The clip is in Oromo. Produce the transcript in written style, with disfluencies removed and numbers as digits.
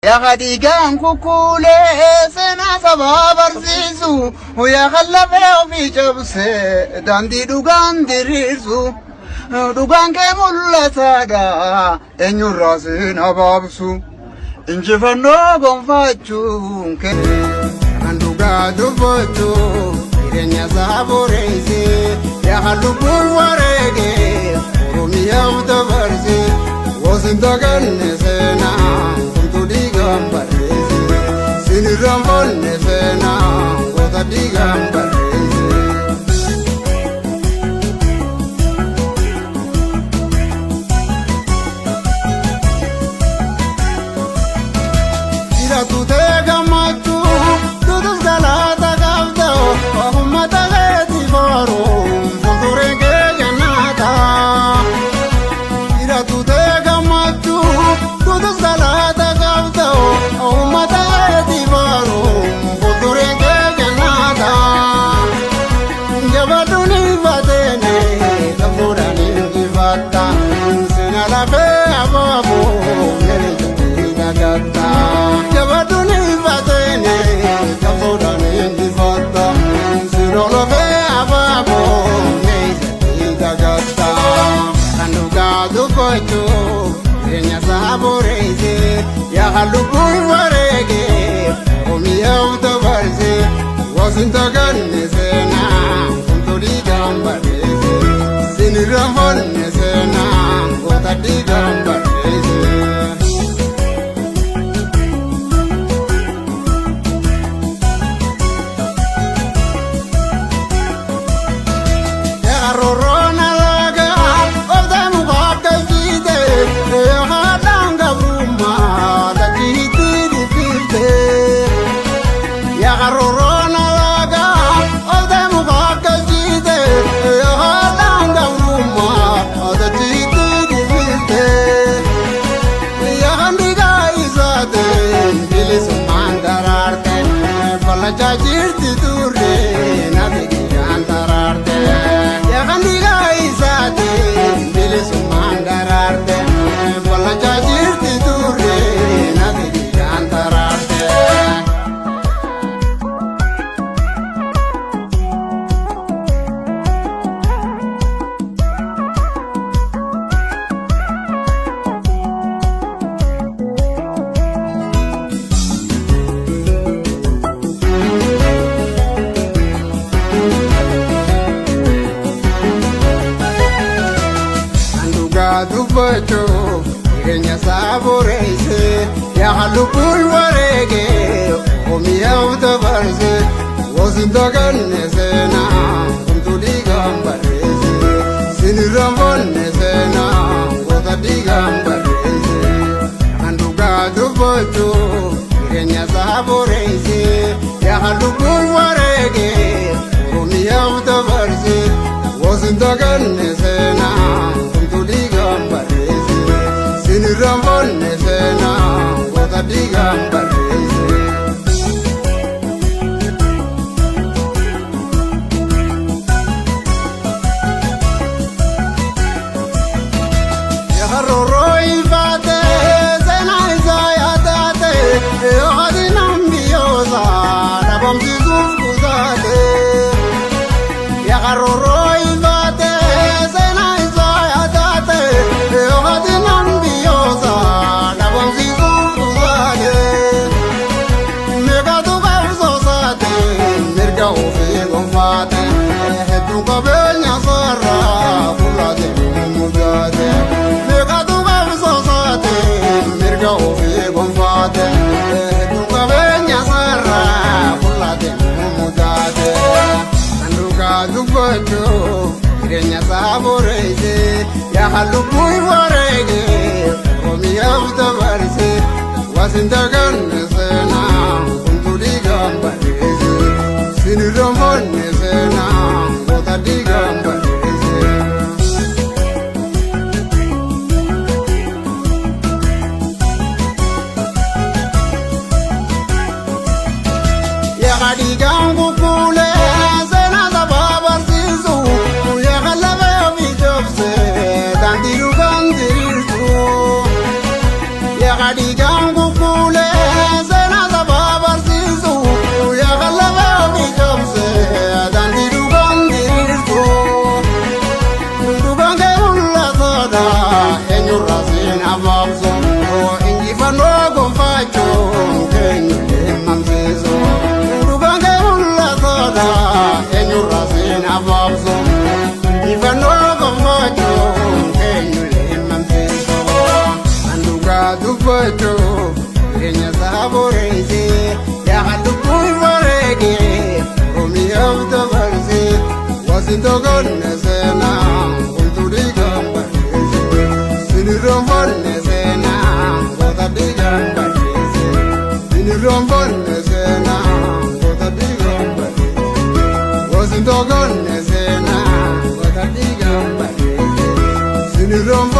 Yaa dhiigaan kukkuulee seenaa sabaa barsiisu, yaa kan lafee ofii cabsee daandii dhugaan diriirsu, dhugaan kee mul'ataadha eenyurraa siin abaabsu, injifannoo gonfachuun kee. Kan dhugaa dubbatu jireenya isaa boreesse, yaa lubbuun wareege Oromiyaaf dabarse, wasin daganne seenaa kumtuu dhiigaan barreesse, sinirraan fonne seenaa goota dhiigaan barreesse. Jiraatu ta'e gammachuu duudus galaata qabda, uummata keetii booruun fuulduree kee kennaata. Jiraatu ta'e gammachuu duudus galaata qabda, uummata keetii booruun fuulduree kee kennaata. Jabaadhuun ifateene qabduudhaan injifatta, sina lafee abaaboo leencatti dagatta. Jabaadhuun ifateene qabduudhaan injifatta, sina lafee abaaboo leencatti dagatta. Kan dhugaa dubbachuu jireenya isaa boreesse, yaa lubbuun wareege Oromiyaaf dabarse, wasin daganne seenaa kumtuu dhiigaan barreesse, sinirraan fonne seenaa goota dhiigaan barreesse. Roorroon alagaa oobdee muka akka fiite, haadhaan gabrummaa takkiitti dhibbifte. Roorroon alagaa oobdee muka akka fiite, haadhaan gabrummaa takkiitti dhibbifte. Yaandigaa isaatiin bilisummaan daraarte, bal'achaa jirti turre nafi dhiigaan daraarte. Yaandigaa isaatiin bilisummaan daraarte, bal'achaa jirti turre nafi dhiigaan daraarte. Kan dhugaa dubbachuuf jireenya isaa boreesse, yaa lubbuun wareege Oromiyaaf dabarse, wasin daganne seenaa kumtuu dhiigaan barreesse, sinirraan fonne seenaa goota dhiigaan barreesse. Kan dhugaa dubbachuuf jireenya isaa boreesse, yaa lubbuun wareege Oromiyaaf dabarse, wasin daganne seenaa kumtuu dhiigaan barreesse, sinirraan fonne seenaa goota dhiigaan barreesse. Roorroo ifaate seenaa isaa yaadate, yoo namni dhabamsiisuuf kutate. Roorroo ifaate seenaa isaa yaadate, yoo namni dhabamsiisuuf kutate. Meeqatu qabsoosaate mirga ofii gonfaate, hedduu qabeenya sarara fuulaate mudate. Meeqatu qabsoosaate mirga ofii gonfaate, hedduu qabeenya sarara fuulaate mudate. Kan dhugaa dubbachuuf jireenya isaa boreesse, yaa lubbuun wareege Oromiyaaf dabarse, wasin daganne seenaa kumtuu dhiigaan barreesse, sinirraan fonne seenaa goota dhiigaan barreesse. Yaa dhiigaan kukkuulee seenaa sabaa barsiisu, yaa lafee ofii cabsee daandii dhugaan diriirsu. Yaa dhiigaan kukkuulee Wasin togonne seenaa homtuu dhiigaan barreesse. Sinirroonfonne seenaa goota dhiigaan barreesse. Sinirroonfonne seenaa goota dhiigaan barreesse. Wasin togonne seenaa goota dhiigaan barreesse. Sinirroonfonne.